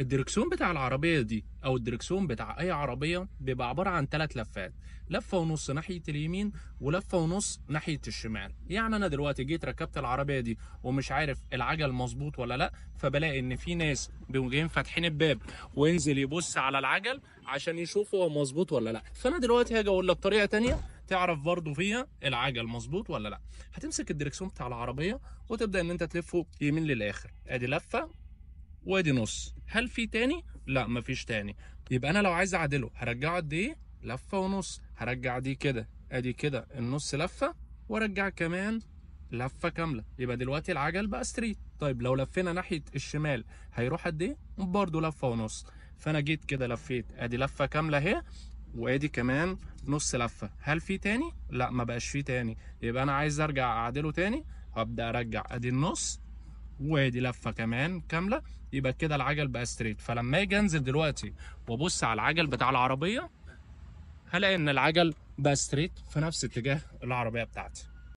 الدركسون بتاع العربية دي او الدركسون بتاع اي عربية بيبقى عبارة عن 3 لفات، لفه ونص ناحية اليمين ولفه ونص ناحية الشمال. يعني انا دلوقتي جيت ركبت العربية دي ومش عارف العجل مظبوط ولا لا، فبلاقي ان في ناس بيقوموا جايين فاتحين الباب وينزل يبص على العجل عشان يشوف هو مظبوط ولا لا. فانا دلوقتي هاجي اقول لك طريقه تانية تعرف برضو فيها العجل مظبوط ولا لا. هتمسك الدركسون بتاع العربية وتبدا ان انت تلفه يمين للاخر، ادي لفه وادي نص. هل في تاني؟ لا مفيش تاني. يبقى انا لو عايز اعدله هرجعه قد ايه؟ لفه ونص. هرجع دي كده، ادي كده النص لفه، وارجع كمان لفه كاملة. يبقى دلوقتي العجل بقى straight. طيب لو لفينا ناحية الشمال هيروح قد ايه؟ برضه لفه ونص. فانا جيت كده لفيت، ادي لفه كاملة اهي، وادي كمان نص لفه. هل في تاني؟ لا ما بقاش في تاني. يبقى انا عايز ارجع اعدله تاني، هبدا ارجع ادي النص وادي لفه كمان كاملة. يبقى كده العجل بقى straight. فلما اجي انزل دلوقتي وابص على العجل بتاع العربية هلاقي ان العجل بقى straight في نفس اتجاه العربية بتاعتي.